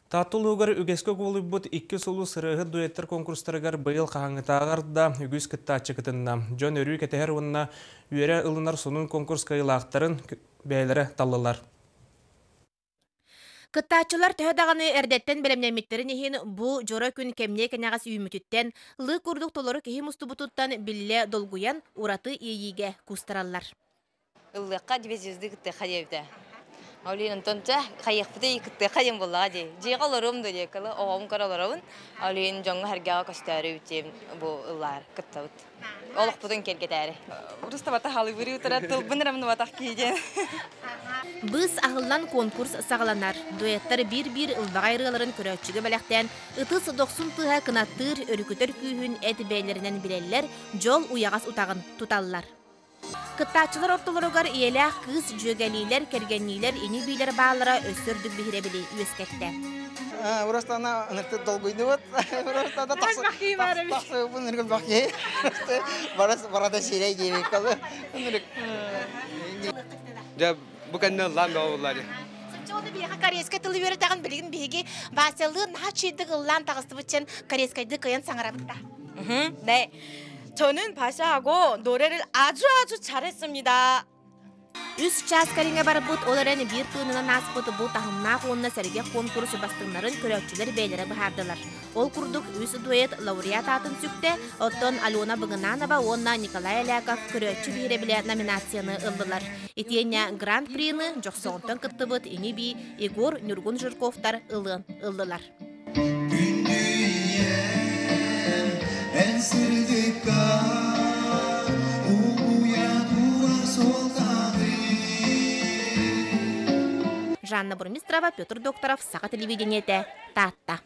Таатта улууһугар үгэскэ кубулуйбут икки сулус ырыаһыт дуэттар конкурстарыгар быйыл хаһааҥҥытааҕар да үгүс кыттааччы кытынна. Дьон өрүү кэтэһэр уонна үөрэ ылынар сонун конкурс кыайыылаахтарын бэйэлэрэ таллылар. Кыттааччылар төһө даҕаны эрдэттэн бэлэмнэммиттэрин иһин, бу дьоро күн кэмниэ кэнэҕэс үүммүтүттэн, лыы курдук толору киһи мустубутуттан биллэ долгуйан, ураты иэйиигэ куустараллар. Ыллыахха две звезды кыттыахха диэбитэ. Ол иһин онтон чэ хайыахпытый кыттыахха диэн буоллаҕа дии. Дьиэҕэ олоруом да диэккэ оҕом көрө олоробун. Ол иһин дьоҥҥо-сэргэҕэ көстөөрү бүтиэм бу ыллаар кыттабыт. Олохпутун киэргэтээри. Урустабата халыбырыы утара тылбын рамныбатах киһи диэн. Быыс аһыллан конкурс саҕаланар. Дуэттар биир-биир ылбаҕай ырыаларын көрөөччүгэ бэлэхтээн, ытыс дохсун тыаһа кынаттыыр, өрүкүтэр күүһүн эт бэйэлэринэн билэллэр, дьол уйаҕас утаҕын туталлар. Кыттааччылар ортолоругар ийэлээх кыыс дьүөгэлиилэр, кэргэнниилэр, ини-биилэр бааллара өссө үрдүк биһирэбили үөскэттэ. Урастана ыныртык долгуйдубут. Урастана тахсыбыппын ынырык бахи. Барас барата сирэй диэбит калы. Ынырык. Дьэ бу кэннэ ыллаан бөҕө буоллаа дии. Соччоҕуна биһиэхэ корейскай тылы үөрэтэҕин билигин биһиги Васялыын наһаа чийдик ыллаан таҕыстыбыт чэн корейскайдыы кыайан саҥарабыт да. 네. 저는 바샤하고 노래를 아주 아주 잘했습니다. Үс чаас кэриҥэ барбыт, ол эрэн биир тыынынан ааспыт бу таһымнаах уонна сэргэх куонкурус бастыҥнарын көрөөччүлэр бэйэлэрэ быһаардылар. Ол курдук үс дуэт лауреат аатын сүктэ, оттон Алена Быгынанова уонна Николай Аляков көрөөччү биһирэбилэ номинацияны ыллылар. Итиэннэ Гран-прины Дьохсоҕонтон кыттыбыт ини-бии Егор Ньургун Жирковтар ылыан ыллылар. Күндүйэн эн сырдыкка угуйа турар суолтаны. Жанна Бурмистрова, Петр Докторов, Саха телевидениетэ, Таатта.